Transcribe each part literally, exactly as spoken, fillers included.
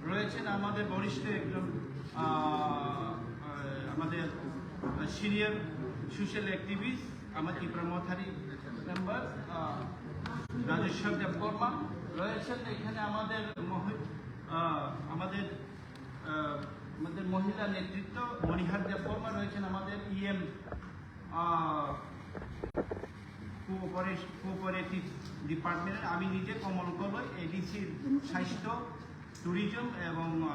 রয়েছেন আমাদের বরিষ্ঠ একজন, আহ, আহ, আমাদের সিনিয়র সোশ্যাল অ্যাক্টিভিস্ট, আমার ত্রিপুরা মথারি মেম্বার, আহ, রাজেশ্বর দেববর্মা রয়েছেন এখানে। আমাদের মহি-, আহ, আমাদের, আহ, আমাদের মহিলা নেতৃত্ব মণিহার দেববর্মা রয়েছেন, আমাদের ইএম কোঅপারেটিভ ডিপার্টমেন্টের। আমি নিজে কমল কলই, এডিসি স্বাস্থ্য, ট্যুরিজম এবং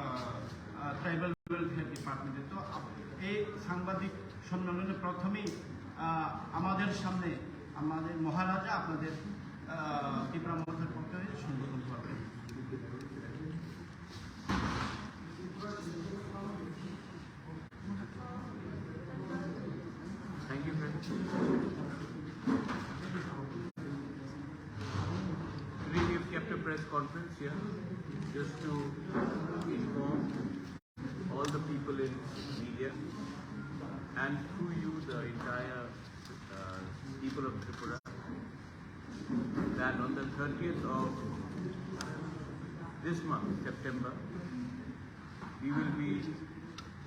ট্রাইবাল ওয়েলফেয়ার ডিপার্টমেন্টে। তো আপ- এই সাংবাদিক সম্মেলনে প্রথমেই আহ, আমাদের সামনে আমাদের মহারাজা আপনাদের আহ, ত্রিপুরা মথার পক্ষ হয়ে সম্বোধন করবেন। Thank you, friends. Today we have kept a press conference here just to inform all the people in media and through you the entire uh, people of Tripura that on the thirtieth of this month, September, we will be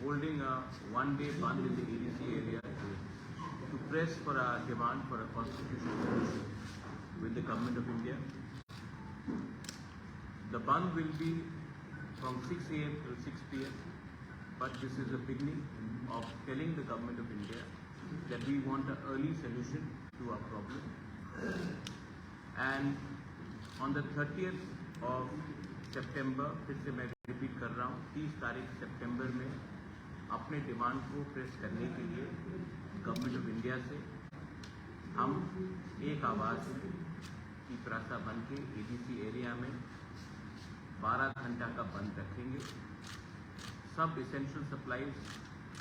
holding a one-day bandh in the A D C area to press for a demand for a constitutional solution with the Government of India. The bandh will be from six A M till six P M, but this is a beginning of telling the Government of India that we want an early solution to our problem. And on the thirtieth of September, फिर से मैं रिपीट कर रहा हूँ, तीस तारीख सितंबर में अपने डिमांड को प्रेस करने के लिए गवर्नमेंट ऑफ इंडिया से हम एक आवाज़ में तिपरासा बन के एडीसी एरिया में बारह घंटा का बंद रखेंगे। सब एसेंशियल सप्लाईज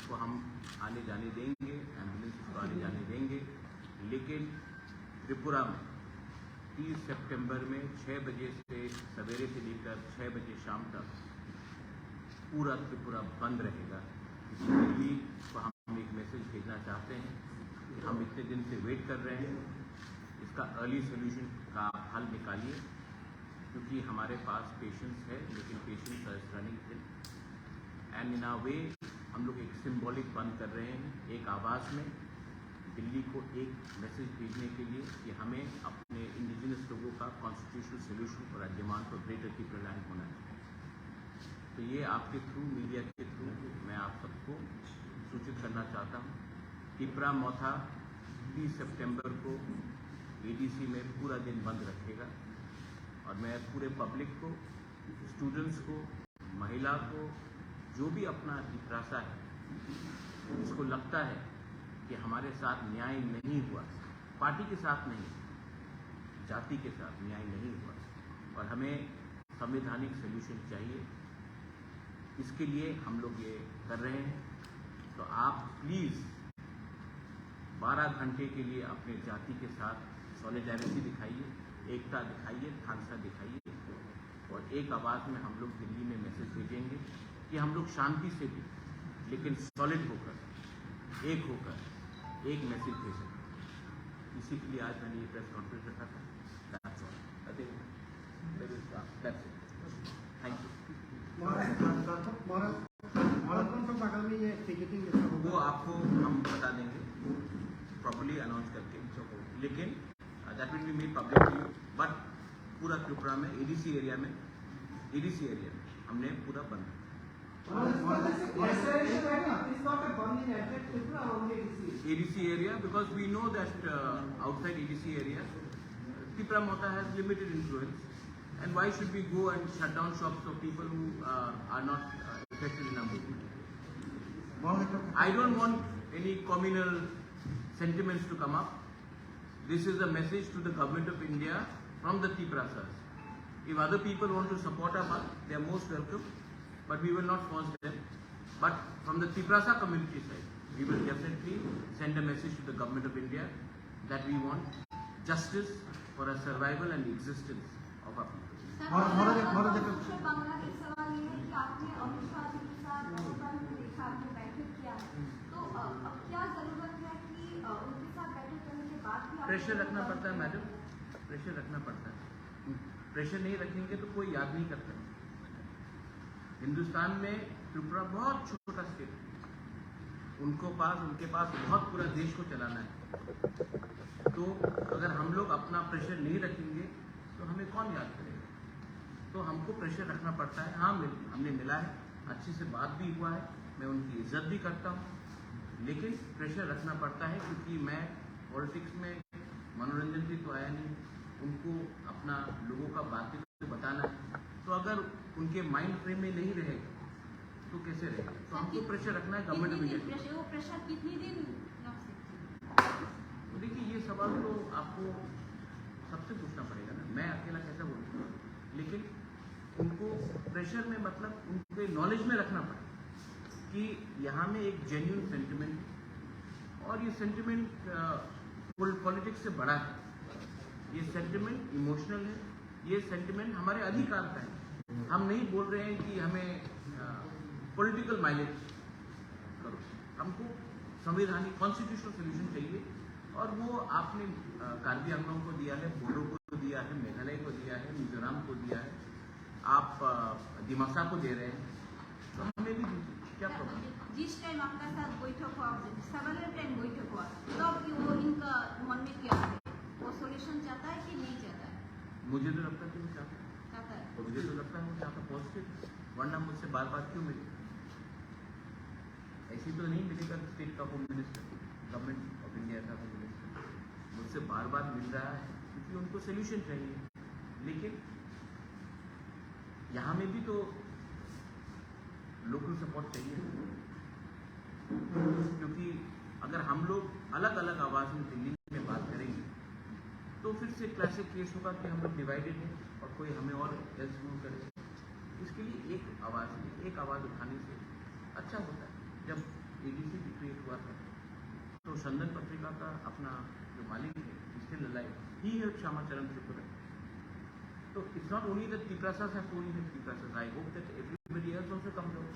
को हम आने जाने देंगे, एम्बुलेंस को आने जाने देंगे, लेकिन त्रिपुरा में तीस सितंबर में छः बजे से, सवेरे से लेकर छः बजे शाम तक पूरा त्रिपुरा बंद रहेगा। इस दिल्ली को हम एक मैसेज भेजना चाहते हैं कि हम इतने दिन से वेट कर रहे हैं, इसका अर्ली सॉल्यूशन का हल निकालिए, क्योंकि हमारे पास पेशेंट्स है, लेकिन patients are running thin. And in a way हम लोग एक सिंबॉलिक बंद कर रहे हैं, एक आवाज़ में दिल्ली को एक मैसेज भेजने के लिए कि हमें अपने इंडिजिनस लोगों का कॉन्स्टिट्यूशनल सॉल्यूशन और डिमांड फॉर ग्रेटर टिपरालैंड होना चाहिए। तो ये आपके थ्रू, मीडिया के थ्रू मैं आप सबको सूचित करना चाहता हूँ, टिपरा मोथा तीस सितंबर को एडीसी में पूरा दिन बंद रखेगा और मैं पूरे पब्लिक को, स्टूडेंट्स को, महिला को, जो भी अपना तिपरासा है, जिसको लगता है कि हमारे साथ न्याय नहीं हुआ, पार्टी के साथ नहीं, जाति के साथ न्याय नहीं हुआ और हमें संवैधानिक सॉल्यूशन चाहिए, इसके लिए हम लोग ये कर रहे हैं। तो आप प्लीज़ बारह घंटे के लिए अपने जाति के साथ सॉलिडारिटी दिखाइए, एकता दिखाइए, थानसा दिखाइए। और एक आवाज़ में हम लोग दिल्ली में मैसेज भेजेंगे कि हम लोग शांति से भी, लेकिन सॉलिड होकर, एक होकर एक मैसेज भेजें। इसी के लिए आज मैंने ये प्रेस कॉन्फ्रेंस रखा था। That's all. I think that is, uh, that's it. Thank you. महाराज, महाराज, महाराज, कौन कौन सा जगह में ये पिकेटिंग जैसा होगा? वो आपको हम बता देंगे, प्रॉपरली अनाउंस करके। लेकिन that will be made public to you. But पूरा त्रिपुरा में एडीसी एरिया में, एडीसी एरिया में हमने पूरा बंद। It's not a burning at Tripura, only A D C. A D C area, because we know that, uh, outside A D C area, Tipra Motha has limited influence, and why should we go and shut down shops of people who, uh, are not, uh, affected in our movement? I don't want any communal sentiments to come up. This is a message to the Government of India from the Tiprasas. If other people want to support our path, they are most welcome, but we will not force them. But from the Tiprasa community side, we will definitely send a message to the Government of India that we want justice for our survival and existence of our people. Sir, Maharaj, Maharaj, Maharaj, Maharaj, एक बांग्ला के सवाल ये है कि आपने अमित शाह जी के साथ दो साल पहले एक साथ में बैठक किया है, तो, अ, अब क्या जरूरत है कि, अ, उनके साथ बैठक करने के बाद भी आप प्रेशर रखना पड़ता है, मैडम, प्रेशर रखना पड़ता है। प्रेशर नहीं रखेंगे तो कोई याद नहीं करता। हिंदुस्तान में त्रिपुरा बहुत छोटा स्टेट है, उनको पास उनके पास बहुत पूरा देश को चलाना है। तो अगर हम लोग अपना प्रेशर नहीं रखेंगे तो हमें कौन याद करेगा? तो हमको प्रेशर रखना पड़ता है। हाँ, मिल, हमने मिला है, अच्छे से बात भी हुआ है, मैं उनकी इज्जत भी करता हूँ, लेकिन प्रेशर रखना पड़ता है क्योंकि मैं पॉलिटिक्स में मनोरंजन के लिए तो आया नहीं, उनको अपना लोगों का बात भी तो बताना है। तो अगर उनके माइंड फ्रेम में नहीं रहेगा तो कैसे रहेगा? तो हमको प्रेशर रखना है गवर्नमेंट ऑफ इंडिया। प्रेशर, वो प्रेशर कितने दिन रख सकते हैं? तो देखिए, ये सवाल तो आपको सबसे पूछना पड़ेगा ना, मैं अकेला कैसे बोलूँ? लेकिन उनको प्रेशर में, मतलब उनके नॉलेज में रखना पड़ेगा कि यहाँ में एक जेन्युइन सेंटिमेंट है और ये सेंटिमेंट पॉलिटिक्स से बड़ा है। ये सेंटिमेंट इमोशनल है, ये सेंटिमेंट हमारे अधिकार का है। हम नहीं बोल रहे हैं कि हमें पॉलिटिकल माइलेज करो, हमको संवैधानिक कॉन्स्टिट्यूशनल सोल्यूशन चाहिए। और वो आपने अ, कार्बी आंगलोंग को दिया है, बोडो को दिया है, मेघालय को दिया है, मिजोरम को दिया है, आप अ, दिमासा को दे रहे हैं, तो हमें भी दीजिए, क्या प्रॉब्लम? जिस टाइम आपका साथ बैठक हुआ, सवाल टाइम बैठक हुआ, तब कि वो इनका मन में क्या है, वो सॉल्यूशन चाहता है कि नहीं चाहता है? मुझे तो लगता है कि वो चाहता है। चाहता है। मुझे तो लगता है वो चाहता पॉजिटिव, वरना मुझसे बार बार क्यों मिले? ऐसी तो नहीं मिलेगा स्टेट का home minister, government of India का होम मिनिस्टर मुझसे बार बार मिल रहा है, क्योंकि उनको सोल्यूशन चाहिए। लेकिन यहाँ में भी तो लोकल सपोर्ट चाहिए, क्योंकि अगर हम लोग अलग अलग आवाज़ में दिल्ली में बात करेंगे तो फिर से क्लासिक केस होगा कि हम लोग डिवाइडेड हैं और कोई हमें और हेल्प नहीं करेगा। इसके लिए एक आवाज़, एक आवाज़ उठाने से अच्छा होता है। जब एडीसी डिक्लेयर हुआ था तो चंदन पत्रिका का अपना जो मालिक है, स्टिल अलाइव, ही हेल्प श्यामा चरण त्रिपुरा। तो it's not only that Tiprasas have told you that Tiprasas, I hope that everybody else also comes out।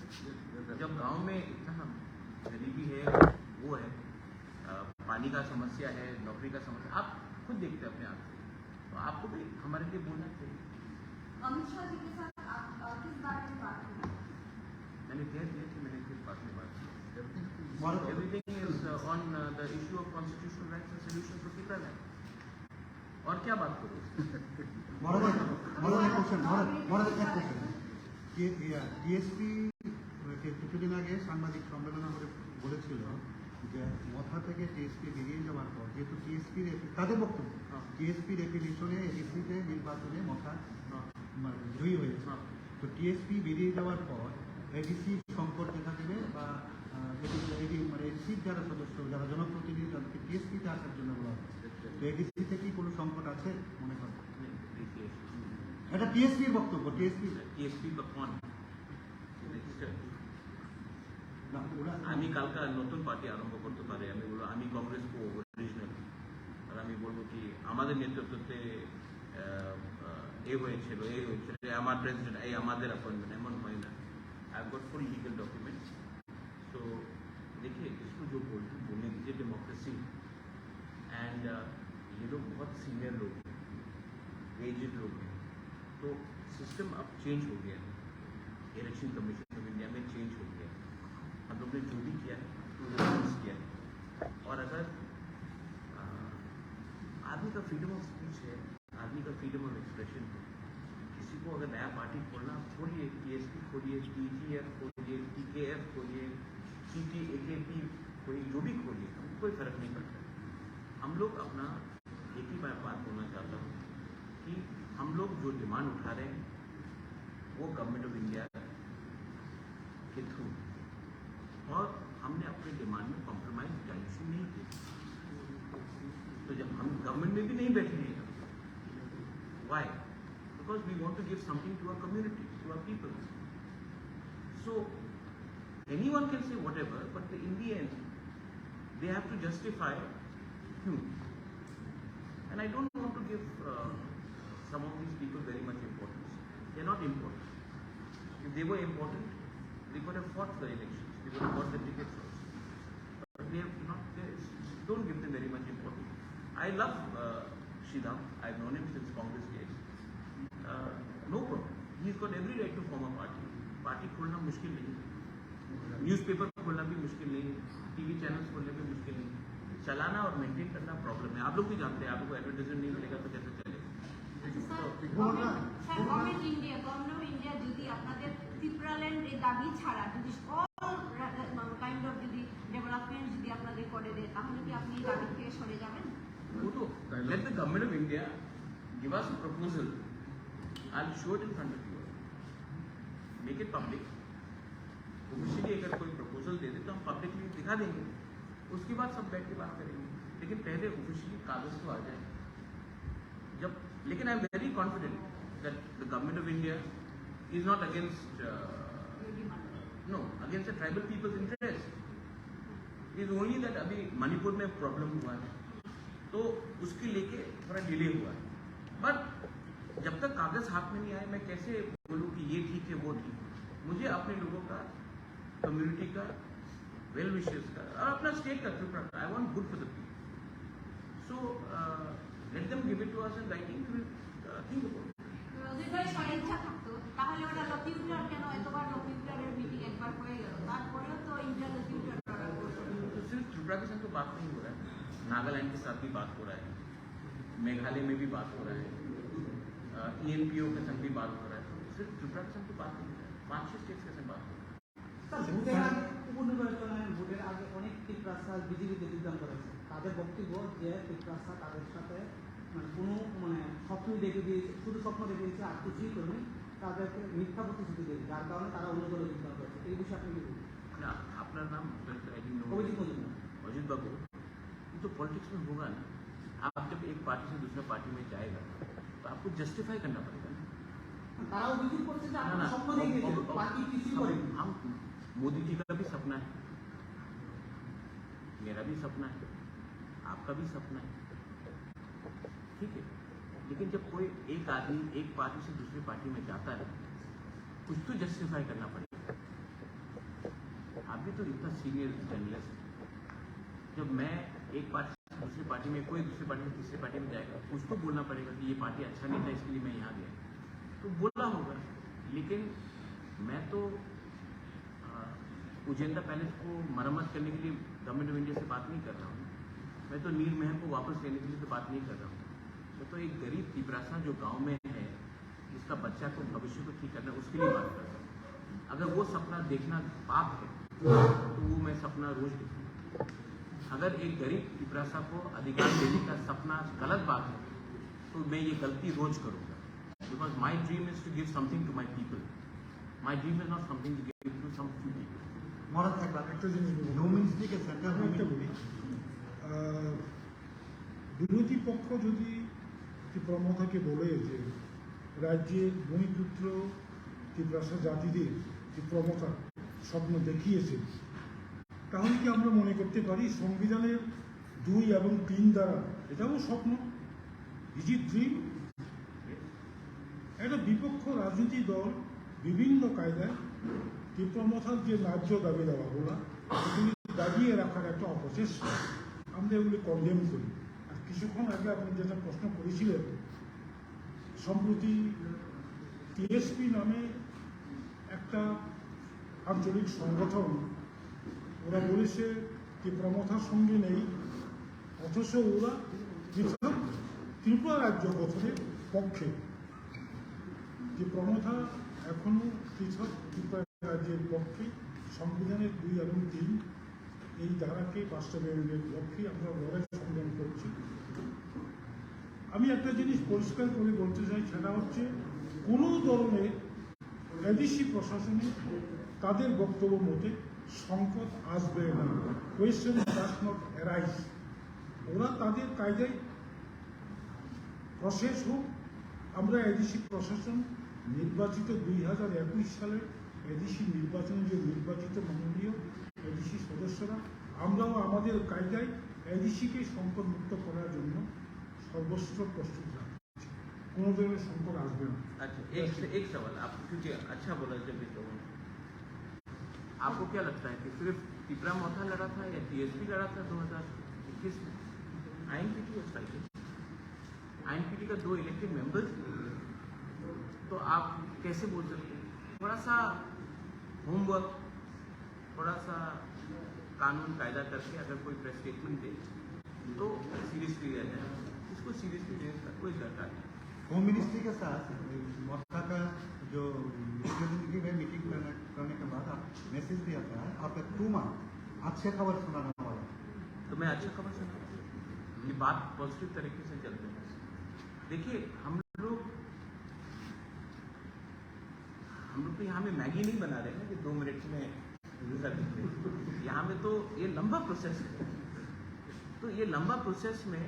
जब गांव में इतना गरीबी है, वो है, अ, पानी का समस्या है, नौकरी का समस्या, आप खुद देखते हैं अपने आप से, तो आपको भी हमारे लिए बोलना चाहिए। अमित शाह जी के साथ आप, अ, किस बारे में बात की? मैंने कह दिया कि मैंने किस बात में बात की। Everything is on the issue of constitutional rights and solution for Tipraland। और क्या बात करूँ? বড় ভাই, বড় ভাই, কোশ্চেন, বড়, বড় ভাই, এক কোশ্চেন। কে, ইয়া, টিএসপি, যে কিছুদিন আগে সাংবাদিক সম্মেলনে আমাদের বলেছিল যে মথা থেকে টিএসপি বেরিয়ে যাওয়ার পর, যেহেতু টিএসপির এপি-, তাদের বক্তব্য, হ্যাঁ। টিএসপির এপিলেশনে এডিসিতে নির্বাচনে মথা হ্যাঁ। মানে জয়ী হয়েছে। হ্যাঁ। তো টিএসপি বেরিয়ে যাওয়ার পর এডিসি সংকট দেখা দেবে বা, আহ, এডি-, এডি-, মানে এডিসির যারা সদস্য, যারা জনপ্রতিনিধি, তাদেরকে টিএসপিতে আসার জন্য বলা হচ্ছে। তো এডিসিতে কি কোনো সংকট আছে মনে করেন? নেই, নেই, নেই। এটা টিএসপির বক্তব্য, টিএসপি। টিএসপি বা কোন? না, ওরা আমি কালকে নতুন পার্টি আরম্ভ করতে পারি, আমি বলবো আমি কংগ্রেস কো অরিজিনাল, আর আমি বলবো কি আমাদের নেতৃত্বে, আহ, আহ, এ হয়েছিল, এই হয়েছিল, এ আমার প্রেসিডেন্ট, এই আমাদের অ্যাপয়েন্টমেন্ট, এমন হয় না। I have got full legal documents। So देखिए, इसको जो बोल, बोलने दीजिए डेमोक्रेसी। And ये लोग बहुत सीनियर लोग हैं, एजेड लोग हैं, तो सिस्टम अब चेंज हो गया है। इलेक्शन कमीशन ऑफ इंडिया में चेंज हो गया है। हम लोग ने जो भी किया है, वो रिफॉर्म्स किया है। और अगर, अ, आदमी का फ्रीडम ऑफ स्पीच है, आदमी का फ्रीडम ऑफ एक्सप्रेशन है, किसी को अगर नया पार्टी खोलना, खोलिए, टीएसपी खोलिए, टीजीएफ खोलिए, टीकेएफ खोलिए, सीटीएकेपी खोलिए, जो भी खोलिए, हमको कोई फर्क नहीं पड़ता। हम लोग अपना एक ही बार बात बोलना चाहता हूँ कि हम लोग जो डिमांड उठा रहे हैं, वो गवर्नमेंट ऑफ इंडिया के थ्रू, और हमने अपने डिमांड में कॉम्प्रोमाइज डाइट से नहीं किया। तो जब हम गवर्नमेंट में भी नहीं बैठे हैं, why? Because we want to give something to our community, to our people। So anyone can say whatever, but in the end they have to justify क्यों। And I don't want to give, uh, some of these people very much importance। They're not important। If they were important, they could have fought for elections, they could have got the tickets also। But they have not, they don't give them very much importance। I love, uh, Sridhar, I've known him since Congress days। Uh, no problem, he's got every right to form a party। Party खोलना मुश्किल नहीं है, न्यूज़पेपर खोलना भी मुश्किल नहीं है, TV channels खोलने भी मुश्किल नहीं है। चलाना और मेंटेन करना प्रॉब्लम है। आप लोग भी जानते हैं, आप लोग को एडवर्टाइजमेंट नहीं मिलेगा तो कैसे चलेगा? আচ্ছা, sir, government, sir, government India, government of India যদি আপনাদের ত্রিপুরাল্যান্ড এই দাবি ছাড়া যদি অল কাইন্ড অফ যদি ডেভেলপমেন্ট যদি আপনাদের করে দেয়, তাহলে কি আপনি এই দাবি থেকে সরে যাবেন? वो तो, let the government of India give us a proposal, I'll show it in front of you, make it public। Officially अगर कोई प्रपोजल दे दे तो हम पब्लिकली दिखा देंगे, उसके बाद सब बैठ के बात करेंगे। लेकिन पहले ऑफिशियली कागज तो आ जाए। जब, लेकिन I am very confident that the government of India is not against, no, against the tribal people's interest, is only that अभी मणिपुर में प्रॉब्लम हुआ है, तो उसके लेके थोड़ा डिले हुआ है। बट जब तक कागज हाथ में नहीं आए, मैं कैसे बोलूँ कि ये ठीक है, वो ठीक है? मुझे अपने लोगों का, कम्युनिटी का, वेल विशर्स का और अपना स्टेट का, त्रिपुरा का, I want good for the people। So let them give it to us in writing, we will think about it। যদি তাই স্বইচ্ছা থাকতো, তাহলে ওটা লতিউটার কেন এতবার লতিউটারের মিটিং একবার হয়ে গেল, তারপরেও তো ইন্টারলকিউটার করা হলো। तो सिर्फ त्रिपुरा के साथ तो बात नहीं हो रहा है, नागालैंड के साथ भी बात हो रहा है, मेघालय में भी बात हो रहा है, ईएनपीओ के संग भी बात हो रहा है। सिर्फ त्रिपुरा के संग तो बात नहीं हो रहा है, पाँच छः स्टेट्स के संग बात हो रहा है। স্যার, ভোটের আগে, উপনির্বাচনের ভোটের আগে অনেক তিপ্রাসা বিজেপিতে যোগদান করেছে। তাদের বক্তব্য যে তিপ্রাসা তাদের সাথে, মানে, কোনো, মানে, স্বপ্ন দেখে দিয়ে, শুধু স্বপ্ন দেখে দিয়েছে, আর কিছুই করেনি। তাদেরকে মিথ্যা প্রতিশ্রুতি দিয়ে, যার কারণে তারা অন্য দলে যোগদান করেছে। এই বিষয়ে আপনি কি বলবেন? না, আপনার নাম? Sorry, sir, I didn't know। Abhijit মজুমদার। अजित बाबू, ये तो पॉलिटिक्स में होगा ना। आप जब एक पार्टी से दूसरा पार्टी में जाएगा, तो आपको जस्टिफाई करना पड़ेगा ना। তারা অভিযোগ করছে যে না, আপনারা না, স্বপ্ন অব-, দেখিয়েছেন, অব-, অব-, বাকি কিছুই हम, করেনি। हम, मोदी जी का भी सपना है, मेरा भी सपना है, आपका भी सपना है, ठीक है। लेकिन जब कोई एक आदमी एक पार्टी से दूसरी पार्टी में जाता है, कुछ तो जस्टिफाई करना पड़ेगा। आप भी तो इतना सीनियर जर्नलिस्ट, जब मैं एक पार्टी से दूसरी पार्टी में, कोई दूसरी पार्टी से तीसरी पार्टी में जाएगा, कुछ तो बोलना पड़ेगा कि ये पार्टी अच्छा नहीं था, इसके लिए मैं यहाँ गया, तो बोला होगा। लेकिन मैं तो, आ, उजेंदा पैलेस को मरम्मत करने के लिए गवर्नमेंट ऑफ इंडिया से बात नहीं कर रहा हूँ। मैं तो नीर महल को वापस लेने के लिए तो बात नहीं कर रहा हूँ। मैं तो एक गरीब तिपरासा जो गांव में है, जिसका बच्चा को, भविष्य को ठीक करना है, उसके लिए बात कर रहा हूँ। अगर वो सपना देखना पाप है, तो वो मैं सपना रोज देखूंगा। अगर एक गरीब तिपरासा को अधिकार देने का सपना गलत बात है, तो मैं ये गलती रोज करूंगा। Because my dream is to give something to my people. My dream is not something to give to some few people. মহারাজ, একবার একটা জিনিস বলুন। হিউম্যানিস্টিক সেন্টার আমি একটা বলি। আহ, বিরোধী পক্ষ যদি ত্রিপুরা মথাকে বলে যে রাজ্যের ভূমিপুত্র তিপ্রাসা জাতিদের ত্রিপুরা মথা স্বপ্ন দেখিয়েছে, তাহলে কি আমরা মনে করতে পারি সংবিধানের দুই এবং তিন দ্বারা এটাও স্বপ্ন? Is it dream? একটা বিপক্ষ রাজনৈতিক দল বিভিন্ন কায়দায় ত্রিপুরা মথার যে ন্যায্য দাবি দাওয়াগুলা, এগুলি দাবিয়ে রাখার একটা অপচেষ্টা, আমরা এগুলি কন্ডেম করি। আর কিছুক্ষণ আগে আপনি যেটা প্রশ্ন করেছিলেন, সম্প্রতি টিএসপি নামে একটা আঞ্চলিক সংগঠন, ওরা বলেছে ত্রিপুরা মথার সঙ্গে নেই, অথচ ওরা পৃথক ত্রিপুরা রাজ্য গঠনের পক্ষে। ত্রিপুরা মথা এখনো পৃথক ত্রিপুরা রাজ্যের পক্ষে। সংবিধানের দুই এবং তিন এই ধারাকে বাস্তবায়নের লক্ষ্যে আমরা লড়াই সংগ্রাম করছি। আমি একটা জিনিস পরিষ্কার করে বলতে চাই, সেটা হচ্ছে কোনো ধরনের এডিসি প্রশাসনে তাদের বক্তব্য মতে সংকট আসবে না, question does not arise। ওরা তাদের কায়দায় প্রসেস হোক। আমরা এডিসি প্রশাসন নির্বাচিত, দুই হাজার একুশ সালের এডিসি নির্বাচনে যে নির্বাচিত মাননীয় এডিসি সদস্যরা, আমরাও আমাদের কায়দায় এডিসিকে সংকটমুক্ত করার জন্য সর্বস্ব প্রস্তুত রাখছি। কোনো ধরনের সংকট আসবে না। अच्छा, एक से एक सवाल, आप क्योंकि अच्छा बोला जब ये तो, आपको क्या लगता है कि सिर्फ तिपरा मोथा लड़ा था या टीएसपी लड़ा था दो हज़ार इक्कीस में? आईएनपीटी है, आईएनपीटी का दो इलेक्टेड मेंबर्स, तो आप कैसे बोल सकते हैं? थोड़ा सा होमवर्क, थोड़ा सा कानून कायदा करके अगर कोई प्रेस स्टेटमेंट दे तो सीरियसली लिया जाए, इसको सीरियसली लेने का कोई दरकार नहीं। होम मिनिस्ट्री के साथ मक्का का जो रिप्रेजेंटेटिव है, मीटिंग करने, करने के बाद आप मैसेज दिया था, आपका टू मंथ अच्छे खबर सुनाने वाला। तो मैं अच्छा खबर सुना, ये बात पॉजिटिव तरीके से चलते हैं। देखिए, हम लोग हम लोग तो यहाँ में मैगी नहीं बना रहे हैं कि दो मिनट में रिजल्ट निकले। यहाँ में तो ये लंबा प्रोसेस है। तो ये लंबा प्रोसेस में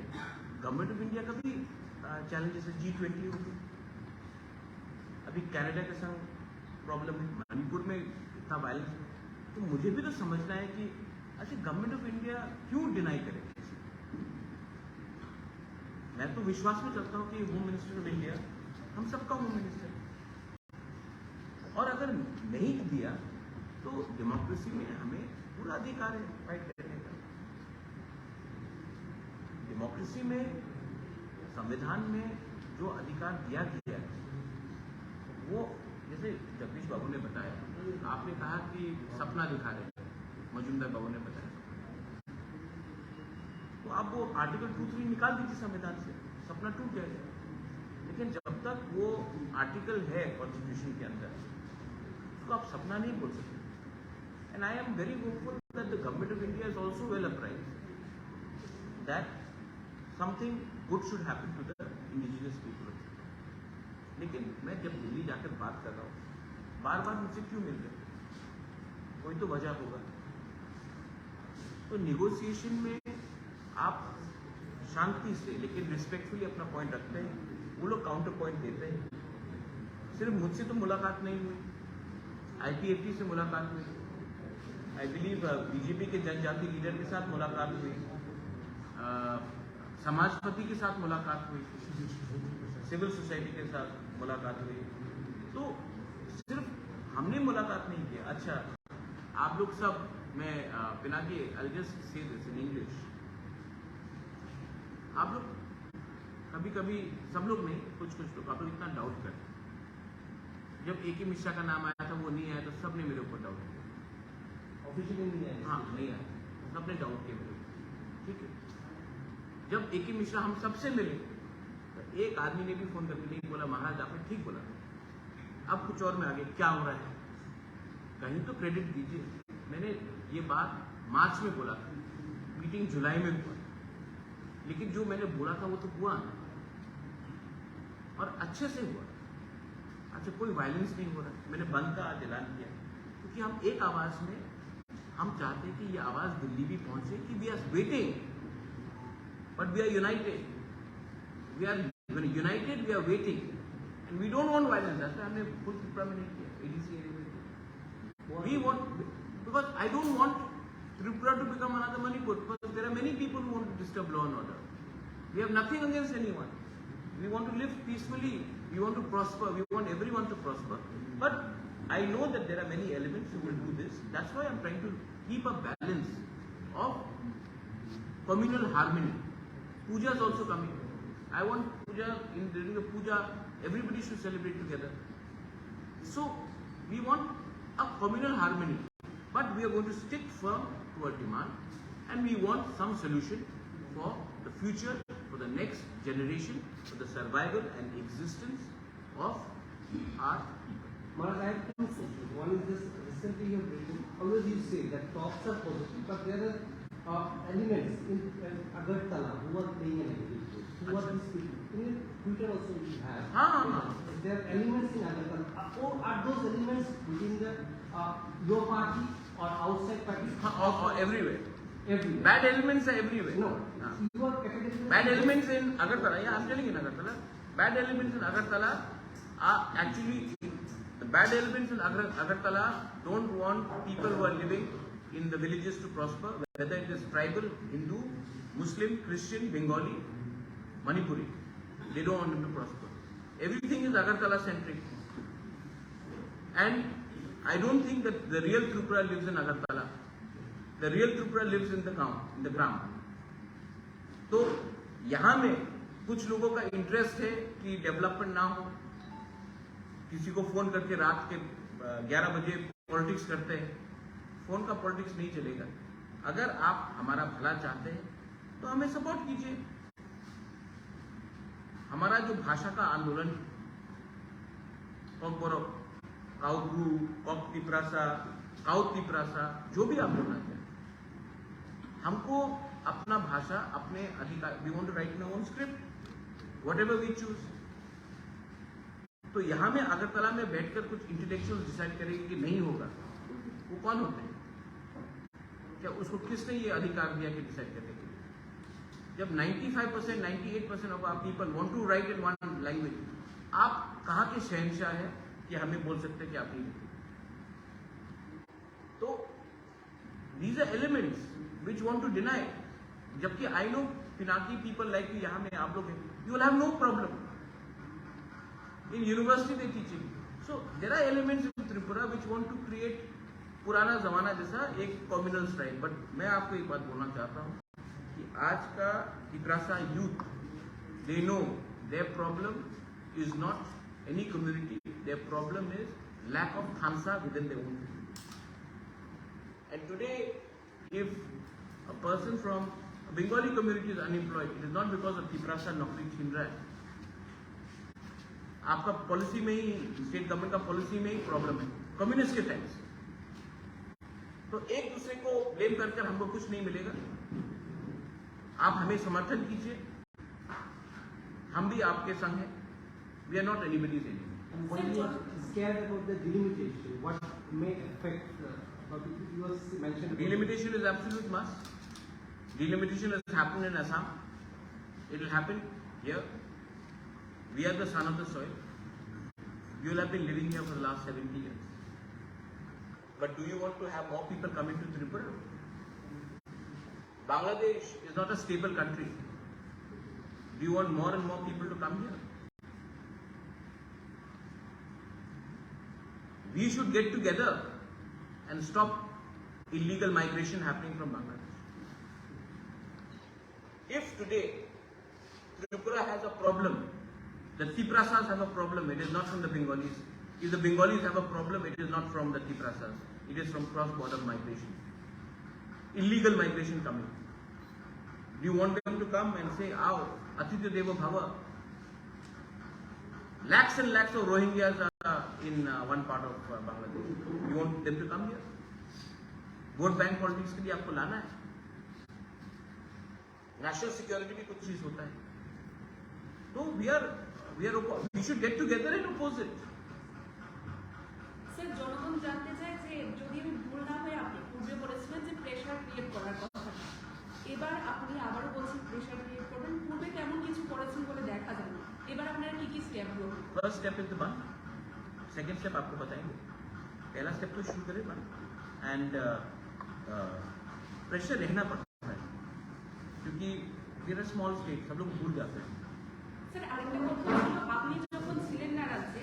गवर्नमेंट ऑफ इंडिया का भी चैलेंजेस है। जी ट्वेंटी होगी, अभी कनाडा के संग प्रॉब्लम है, मणिपुर में इतना वायलेंस है। तो मुझे भी तो समझना है कि अच्छा, गवर्नमेंट ऑफ इंडिया क्यों डिनाई करे? मैं तो विश्वास में चलता हूँ कि होम मिनिस्टर ऑफ इंडिया हम सबका होम मिनिस्टर है। और अगर नहीं दिया तो डेमोक्रेसी में हमें पूरा अधिकार है फाइट करने का। डेमोक्रेसी में, संविधान में जो अधिकार दिया गया है, वो जैसे जगदीश बाबू ने बताया, आपने कहा कि सपना दिखा रहे हैं, मजूमदार बाबू ने बताया, तो आप वो आर्टिकल टू थ्री निकाल दीजिए संविधान से, सपना टूट जाएगा। लेकिन जब तक वो आर्टिकल है कॉन्स्टिट्यूशन के अंदर, उसको आप सपना नहीं बोल सकते। And I am very hopeful that the government of India is also well apprised that something good should happen to the indigenous people of Chhattisgarh. लेकिन मैं जब दिल्ली जाकर बात कर रहा हूँ, बार बार मुझसे क्यों मिल रहे हैं? कोई तो वजह होगा। तो निगोशिएशन में आप शांति से लेकिन रिस्पेक्टफुली अपना पॉइंट रखते हैं, वो लोग काउंटर पॉइंट देते हैं। सिर्फ मुझसे तो मुलाकात नहीं हुई, आईपीएफटी से मुलाकात हुई, आई बिलीव बीजेपी के जनजाति लीडर के साथ मुलाकात हुई, अ, समाजपति के साथ मुलाकात हुई, सिविल सोसाइटी के साथ मुलाकात हुई। तो सिर्फ हमने मुलाकात नहीं किया। अच्छा, आप लोग सब, मैं, अ, Pinaki, I'll just say this in English। आप लोग कभी कभी, सब लोग नहीं, कुछ कुछ लोग, आप लोग इतना डाउट करते हैं। जब एके मिश्रा का नाम आया था, वो नहीं आया, तो सबने मेरे ऊपर डाउट किया। ऑफिशियली नहीं आया? हाँ, नहीं आया, सबने डाउट किया मेरे ऊपर। ठीक है, जब एके मिश्रा हम सबसे मिले, तो एक आदमी ने भी फोन करके नहीं बोला, "महाराज, आपने ठीक बोला।" अब कुछ और में आगे क्या हो रहा है, कहीं तो क्रेडिट दीजिए। मैंने ये बात मार्च में बोला था, मीटिंग जुलाई में हुआ, लेकिन जो मैंने बोला था वो तो हुआ ना, और अच्छे से हुआ। अच्छा, कोई वायलेंस नहीं हो रहा। मैंने बंद का आज ऐलान किया, क्योंकि हम एक आवाज में, हम चाहते हैं कि ये आवाज दिल्ली भी पहुंचे कि we are waiting, but we are united, we are united, we are waiting, and we don't want violence। ऐसा हमने फुल त्रिपुरा में नहीं किया, एडीसी एरिया में किया। We want, because I don't want Tripura to become another Manipur, because there are many people who want to disturb law and order. We have nothing against anyone. We want to live peacefully, we want to prosper, we want everyone to prosper. But I know that there are many elements who will do this. That's why I'm trying to keep a balance of communal harmony. Puja is also coming. I want puja, in, during the puja, everybody should celebrate together. So we want a communal harmony, but we are going to stick firm to our demand, and we want some solution for the future, for the next generation, for the survival and existence of our people. Maharaj, I have two questions. One is this, recently you have written, always you say that talks are positive, but there are uh, elements in uh, Agartala who are playing a negative role. Who are these people? In Twitter also we have. हाँ, हाँ, हाँ। There are elements in Agartala. Uh, oh, are those elements within the uh, your party or outside party? हाँ, और, और everywhere. Everywhere. Bad elements are everywhere. No. हाँ. You are categorically bad elements in Agartala. Yeah, I'm telling you in Agartala. Bad elements in Agartala are actually, the bad elements in Agar- Agartala don't want people who are living in the villages to prosper, whether it is tribal, Hindu, Muslim, Christian, Bengali, Manipuri. They don't want them to prosper. Everything is Agartala centric. And I don't think that the real Tripura lives in Agartala. The real Tripura lives in the town, in the gram. तो यहाँ में कुछ लोगों का इंटरेस्ट है कि डेवलपमेंट ना हो। किसी को फोन करके रात के ग्यारह बजे पॉलिटिक्स करते हैं, फोन का पॉलिटिक्स नहीं चलेगा। अगर आप हमारा भला चाहते हैं तो हमें सपोर्ट कीजिए। हमारा जो भाषा का आंदोलन, कॉकबरक, काउब्रू, कॉक तिपरासा, काउ तिपरासा, जो भी आप बोलना चाहें, हमको अपना भाषा, अपने अधिकार, we want to write in our own script, whatever we choose। तो यहाँ में अगरतला में बैठकर कुछ इंटेलेक्चुअल डिसाइड करेंगे कि नहीं होगा, वो कौन होते हैं? क्या उसको किसने ये अधिकार दिया कि डिसाइड करने के लिए? जब ninety five percent, ninety eight percent of our people want to write in one language, आप कहाँ के शहंशाह है कि हमें बोल सकते हैं कि आप नहीं लिखो? तो these are elements which want to deny। जबकि I know Pinaki people like you, यहाँ में आप लोग हैं, you will have no problem। In university they teaching। So there are elements in Tripura which want to create पुराना जमाना जैसा एक कम्युनल स्ट्राइक। बट मैं आपको एक बात बोलना चाहता हूँ कि आज का Tiprasa youth, they know their problem is not any community, their problem is lack of thansa within their own community। And today, if a person from a Bengali community is unemployed, it is not because of Tiprasa नौकरी छीन रहा है। आपका पॉलिसी में ही, state government का पॉलिसी में ही प्रॉब्लम है, कम्युनिस्ट के टाइम से। तो एक दूसरे को ब्लेम कर कर हमको कुछ नहीं मिलेगा। आप हमें समर्थन कीजिए, हम भी आपके संग हैं। We are not anybody's enemy। And what you are scared about the delimitation, what may affect, uh, but you are mentioned about Delimitation is absolute must। Delimitation has happened in Assam। It will happen here। We are the son of the soil। You have been living here for the last seventy years। But do you want to have more people coming to Tripura? Bangladesh is not a stable country। Do you want more and more people to come here? We should get together and stop illegal migration happening from Bangladesh। If today Tripura has a problem, the Tiprasas have a problem, it is not from the Bengalis। If the Bengalis have a problem, it is not from the Tiprasas, it is from cross border migration, illegal migration coming। Do you want them to come and say, "Ao, Atitya Devo Bhava"? Lakhs and lakhs of Rohingyas are in, uh, one part of, uh, Bangladesh। You want them to come here? Vote bank politics के लिए आपको लाना है? National security भी कुछ चीज होता है। तो we are, we are, we should get together and oppose it। Sir, জনগণ জানতে চায় যে, যদি আমি ভুল না হই, আপনি পূর্বে বলেছিলেন যে প্রেশার ক্রিয়েট করার কথা। এবার আপনি আবারও বলছেন প্রেশার ক্রিয়েট করবেন। পূর্বে তেমন কিছু করেছেন বলে দেখা যায়নি। এবার আপনারা কি কি স্টেপ গ্রহণ করবেন? फर्स्ट स्टेप इज द बंद। सेकंड स्टेप आपको बताएंगे। पहला स्टेप तो शुरू करें बंद। एंड प्रेशर रहना पड़ता है, क्योंकि वी आर स्मॉल स्टेट, सब लोग भूल जाते हैं। স্যার, আরেকটা কথা ছিল, আপনি যখন ছিলেন না রাজ্যে,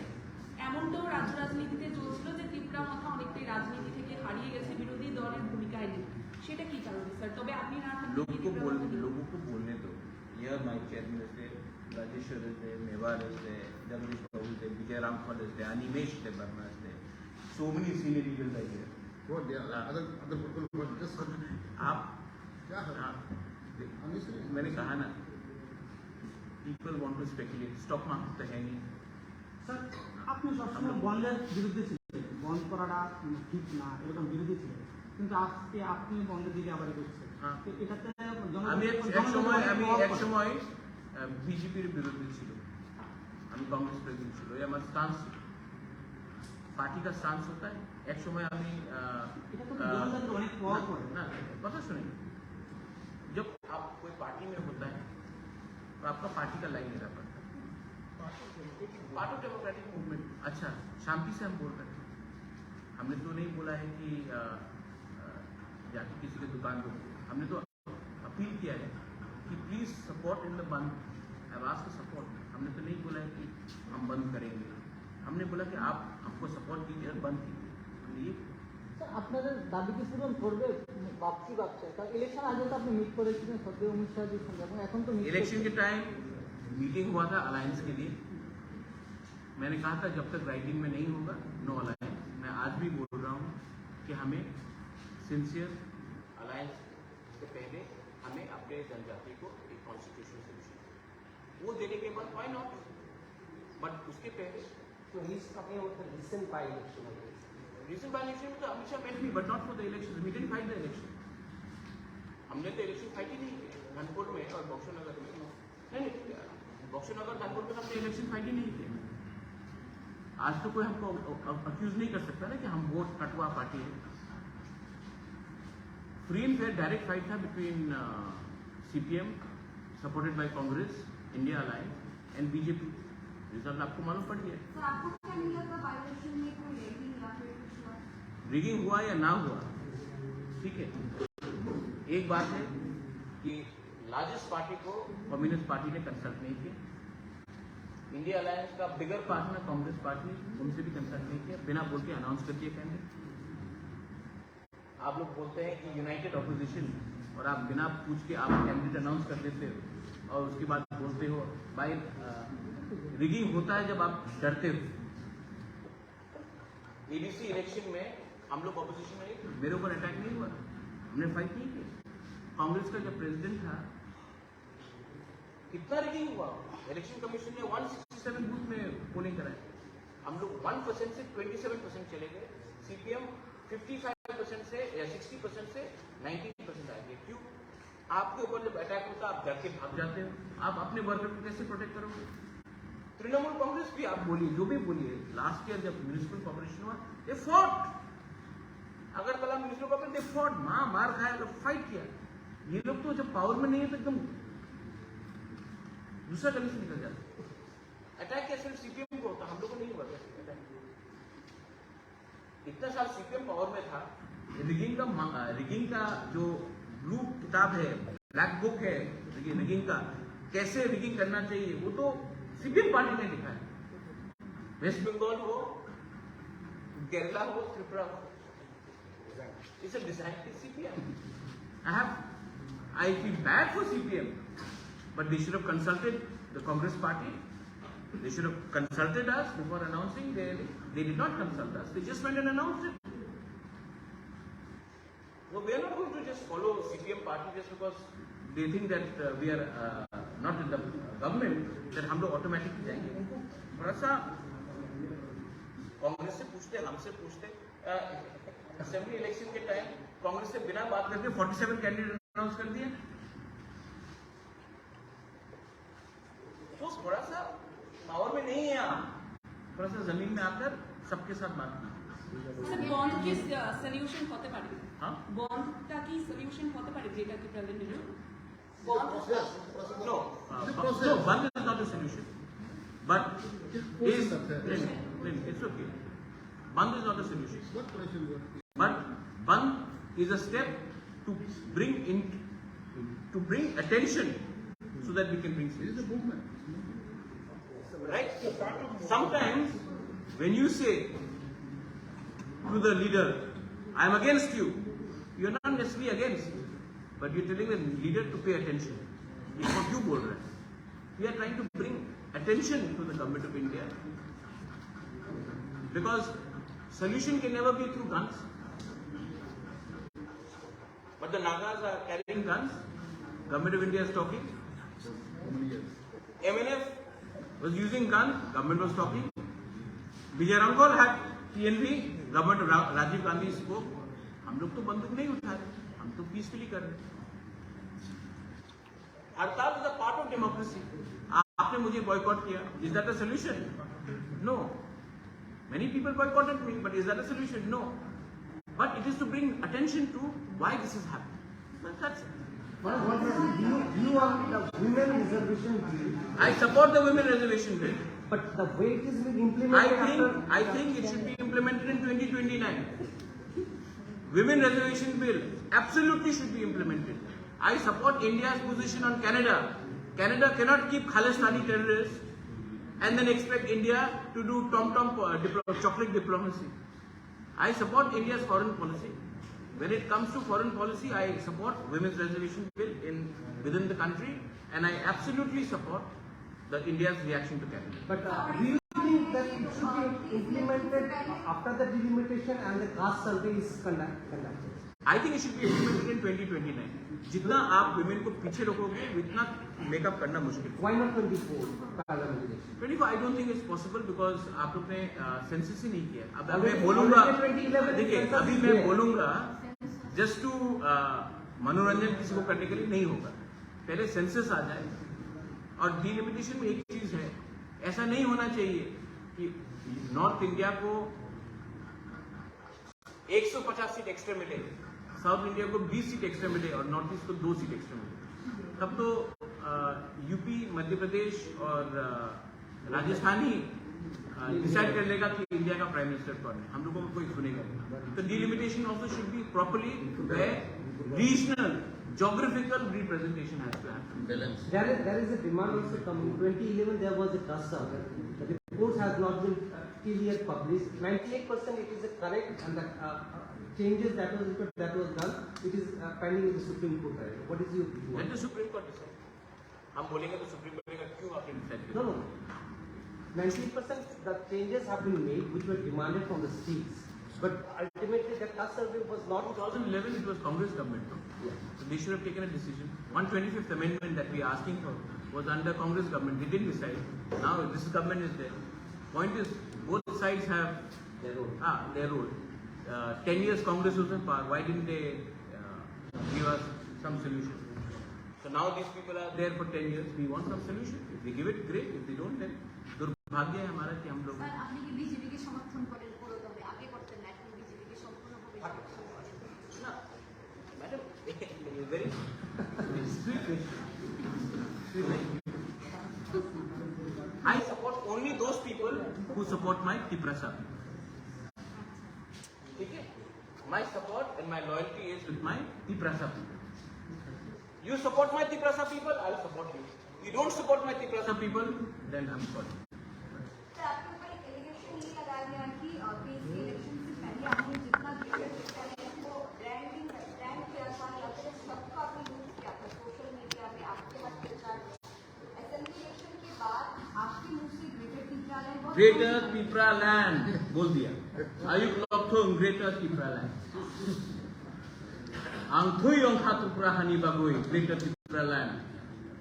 এমনটাও রাজ্য রাজনীতিতে চলছিল যে তিপ্রা মথা অনেকটাই রাজনীতি থেকে হারিয়ে গেছে, বিরোধী দলের ভূমিকায় নেই। সেটা কি কারণে স্যার? তবে আপনি না থাকলে लोगों কি को তিপ্রা बोल, মথা নেই? लोगों को बोलने दो। यह माइक चेयरमैन से, राजेश्वर से, मेवार से, जगदीश बाबू से, विजय रामफल से, अनिमेश से, वर्मा से, so many senior leaders are here। What they are, हाँ। Other, other people, what just आप क्या है? हाँ, मैंने कहा ना, people want to speculate। Stock market तो है नहीं। স্যার, আপনি সবসময় বন্ধের বিরুদ্ধে ছিলেন, বন্ধ করাটা ঠিক না, এরকম বিরোধী ছিলেন, কিন্তু আজকে আপনি বন্ধের দিকে আবার এগোচ্ছেন। হ্যাঁ। তো এটাতে আমি এক, জনগণের এক সময়, আমি প্রভাব এক পড়ে। সময় বিজেপির বিরুদ্ধে ছিল, আমি কংগ্রেস প্রেসিডেন্ট ছিল, এই আমার স্টান্স ছিল। পার্টি কা স্টান্স হতা হ্যায়। এক সময় আমি, আহ, এটা তো আহ, জনগণের অনেক প্রভাব না, পড়ে। না, কথা শুনে। जब आप कोई पार्टी में होता है, तो आपका पार्टी का लाइन लेना पड़ता है। Part of democratic movement. अच्छा, शांति से हम बोल रहे हैं। हमने तो नहीं बोला है कि, अ, अ, जाके किसी की दुकान को, हमने तो अपील किया है कि प्लीज सपोर्ट इन द बंद। I have asked support. हमने तो नहीं बोला है कि हम बंद करेंगे। हमने बोला कि आप हमको सपोर्ट कीजिए और बंद कीजिए। हमने ये স্যার, আপনাদের দাবি কি পূরণ করবে? ভাবছি, ভাবছে, কারণ ইলেকশন আগে তো আপনি মিট করেছিলেন সদ্য অমিত শাহজির সঙ্গে, এবং এখন তো মিট इलेक्शन के टाइम मीटिंग हुआ था अलायंस के लिए। मैंने कहा था, जब तक राइटिंग में नहीं होगा, नो अलायंस। मैं आज भी बोल रहा हूँ, कि हमें सिंसियर अलायंस से पहले हमें अपने जनजाति को एक कॉन्स्टिट्यूशनल सोल्यूशन, वो देने के बाद व्हाई नॉट, बट उसके पहले तो he's talking about the recent by election. Recent by election में तो Amit Shah met me, but not for the election, we didn't fight the election. हमने तो इलेक्शन फाइट ही नहीं किया धनपुर में और बक्सर नगर में। नहीं नहीं, बक्सर नगर धनपुर में हमने इलेक्शन फाइट ही नहीं किया। आज तो कोई हमको अक्यूज नहीं कर सकता ना कि हम वोट कटवा पार्टी है। Free and fair direct fight था between CPM supported by Congress, India alliance and BJP. Result आपको मालूम पड़ गया। सर, आपको क्या नहीं लगता बाई इलेक्शन में कोई रैगिंग या फिर कुछ हुआ? रिगिंग हुआ या ना हुआ, ठीक है, एक बात है कि लार्जेस्ट पार्टी को कम्युनिस्ट पार्टी ने कंसल्ट नहीं किया। इंडिया अलायंस का बिगर पार्टनर कांग्रेस पार्टी, उनसे भी कंसल्ट नहीं किया, बिना बोल के अनाउंस कर दिया कैंडिडेट। आप लोग बोलते हैं कि यूनाइटेड अपोजिशन, और आप बिना पूछ के आप कैंडिडेट अनाउंस कर देते हो और उसके बाद बोलते हो भाई, रिगिंग होता है जब आप डरते हो। एडीसी इलेक्शन में हम लोग अपोजिशन में नहीं थे, मेरे ऊपर अटैक नहीं हुआ, हमने फाइट नहीं किया। कांग्रेस का जब प्रेसिडेंट था, कितना रिगिंग हुआ? इलेक्शन कमीशन ने वन सिक्सटी सेवन बूथ में पोलिंग कराई। हम लोग वन परसेंट से ट्वेंटी सेवन परसेंट चले गए। सीपीएम फिफ्टी फाइव परसेंट से या सिक्सटी परसेंट से नाइनटी परसेंट आ गए। क्यों? आपके ऊपर जब अटैक होता है, आप डर के भाग जाते हो। आप अपने वर्कर को कैसे प्रोटेक्ट करोगे? तृणमूल कांग्रेस भी आप बोलिए, जो भी बोलिए, लास्ट ईयर जब म्युनिसिपल कॉर्पोरेशन हुआ, they fought. Agartala municipal corporation, they fought, माँ मार खाया, तो फाइट किया। ये लोग तो जब पावर में नहीं है तो एकदम दूसरा गली से निकल जाते। अटैक क्या सिर्फ सीपीएम को होता, हम लोग को नहीं हुआ क्या अटैक? इतना साल सीपीएम पावर में था, रिगिंग का मा- रिगिंग का जो ब्लू किताब है, ब्लैक बुक है रिगिंग का, कैसे रिगिंग करना चाहिए, वो तो सीपीएम पार्टी ने लिखा है। वेस्ट बंगाल हो, केरला हो, त्रिपुरा हो, it's a design by C P M. I have, I feel bad for C P M, but they should have consulted the Congress party. They should have consulted us before announcing. They, they did not consult us. They just went and announced it. No, we are not going to just follow C P M party just because they think that uh, we are uh, not in the government, that हम लोग ऑटोमेटिकली जाएंगे। उनको थोड़ा सा कांग्रेस से पूछते, हमसे पूछते। असेंबली इलेक्शन के टाइम कांग्रेस से बिना बात करके फोर्टी सेवन कैंडिडेट अनाउंस कर दिया। तो थोड़ा सा पावर में नहीं है आप, थोड़ा सा जमीन में आकर सबके साथ बात कीजिए। सर, बंद के सोल्यूशन হতে পারে? हाँ? বন্ধটা কি সলিউশন হতে পারে গ্রেটার টিপ্রাল্যান্ডের জন্য? বন্ধ No, uh, no, bandh is not a solution. But is, it's okay. Bandh is not a solution. But bandh is a step to bring in, to bring attention so that we can bring solution. Right? Sometimes when you say to the leader, "I am against you," you are not necessarily against, but you are telling the leader to pay attention. ये बहुत क्यों बोल रहे हैं? We are trying to bring attention to the government of India because solution can never be through guns. But the Nagas are carrying guns. Government of India is talking. M N F was using gun. Government was talking. Vijay Rangol had T N V. Government of Ra- Rajiv Gandhi spoke. हम लोग तो बंदूक नहीं उठा रहे, हम तो पीसफुली कर रहे हैं। हड़ताल is a part of democracy. आपने मुझे बॉयकॉट किया, is that a solution? No. Many people boycotted me, but is that a solution? No. But it is to bring attention to why this is happening. But that's it. But what do you, you are the women reservation bill, I support the women reservation bill. But the way it is being I implemented think after I think it should be implemented in twenty twenty-nine. Women reservation bill absolutely should be implemented. I support India's position on Canada. Canada cannot keep Khalistani terrorists and then expect India to do tom-tom po- diplo- chocolate diplomacy. I support India's foreign policy. When it comes to foreign policy, I support women's reservation bill in within the country, and I absolutely support the India's reaction to Canada. But uh, do you think that it should be implemented after the delimitation and the caste survey is conduct- conducted. I think it should be implemented in twenty twenty-nine. जितना आप women को पीछे रखोगे, उतना मेकअप करना मुश्किल। Why not twenty-four parliament election? Twenty-four, I don't think it's possible because आप लोग ने सेंसस ही नहीं किया। अब मैं बोलूंगा, देखिए, अभी मैं बोलूंगा, जस्ट टू मनोरंजन किसी को करने के लिए नहीं होगा। पहले सेंसस आ जाए। और डिलिमिटेशन में एक चीज है, ऐसा नहीं होना चाहिए कि नॉर्थ इंडिया को एक सौ पचास सीट एक्स्ट्रा मिले, साउथ इंडिया को बीस सीट एक्स्ट्रा मिले और नॉर्थ ईस्ट को दो सीट एक्स्ट्रा मिले। तब तो यूपी, मध्य प्रदेश और राजस्थान ही डिसाइड कर लेगा कि इंडिया का प्राइम मिनिस्टर कौन है। हम लोगों को कोई सुनेगा नहीं। तो delimitation also should be properly where regional geographical representation has to happen. There is, there is a demand also coming. Twenty eleven there was a caste survey. The report has not been uh, till yet published. Ninety-eight percent it is a correct and the uh, uh, changes that was that was done. It is uh, pending with the Supreme Court. Right? What is your view? Let the Supreme Court decide. हम बोलेंगे तो supreme court बोलेगा क्यों आपने डिसाइड किया? No, no. Ninety-eight percent the changes have been made which were demanded from the states. But ultimately the caste survey was not. Two thousand eleven it was Congress government. Yeah. So they should have taken a decision. One twenty-fifth amendment that we are asking for was under Congress government. They didn't decide. Now this government is there. Point is, both sides have their role. Ah, their role. Uh, ten years Congress was in power. Why didn't they uh, give us some solution? So now these people are there for ten years. We want some solution. If they give it, great. If they don't, then दुर्भाग्य है हमारा कि हम लोग। স্যার, আপনি কি বিজেপিকে সমর্থন করেন পুরোদমে? আগে করতেন না, এখন বিজেপিকে সম্পূর্ণভাবে সমর্থন করেন? না, madam, very sweet question. Sweet question. I support only those people who support my Tiprasa people. ठीक है? My support and my loyalty is with my Tiprasa people. You support my Tiprasa people, I'll support you. You don't support my Tiprasa people, then I'm sorry. Sir, आपके ऊपर एक एलिगेशन ये लगाया गया कि PSC election से पहले आपने जितना ग्रेटर टिप्रालैंड को ब्रांडिंग ब्रांड किया था या फिर सबको आपने यूज किया था सोशल मीडिया में आपके हर प्रचार में। असेंबली इलेक्शन के बाद आपके मुंह से ग्रेटर टिप्रालैंड बहुत Greater Tipraland बोल दिया। Ayuk Lokthong Greater Tipraland। Ang thwi ongkha Tripura hani bagwi Greater Tipraland।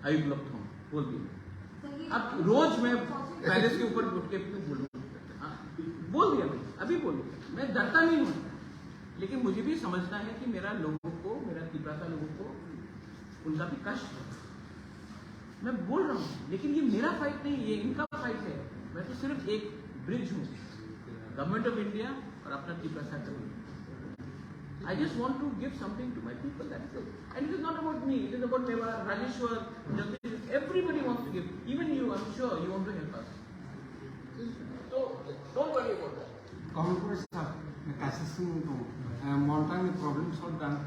Ayuk Lokthong बोल दिया। अब रोज मैं पैलेस के ऊपर उठ के क्यों बोलूं? हाँ, बोल दिया मैंने, अभी बोल दिया। मैं डरता नहीं हूँ, लेकिन मुझे भी समझना है कि मेरा लोगों को, मेरा तिपरासा लोगों को, उनका भी कष्ट है। मैं बोल रहा हूँ, लेकिन ये मेरा फाइट नहीं, ये इनका फाइट है। मैं तो सिर्फ एक ब्रिज हूँ, गवर्नमेंट ऑफ इंडिया और अपना Tiprasa community. I just want to give something to my people, that is it. And it is not about me, it is about Mewar, Rajeshwar, Jagdish, everybody wants to give. Even you, I'm sure you want to help us. So, don't worry about that. Congress, uh, Kassim, uh, Montang problem solved done.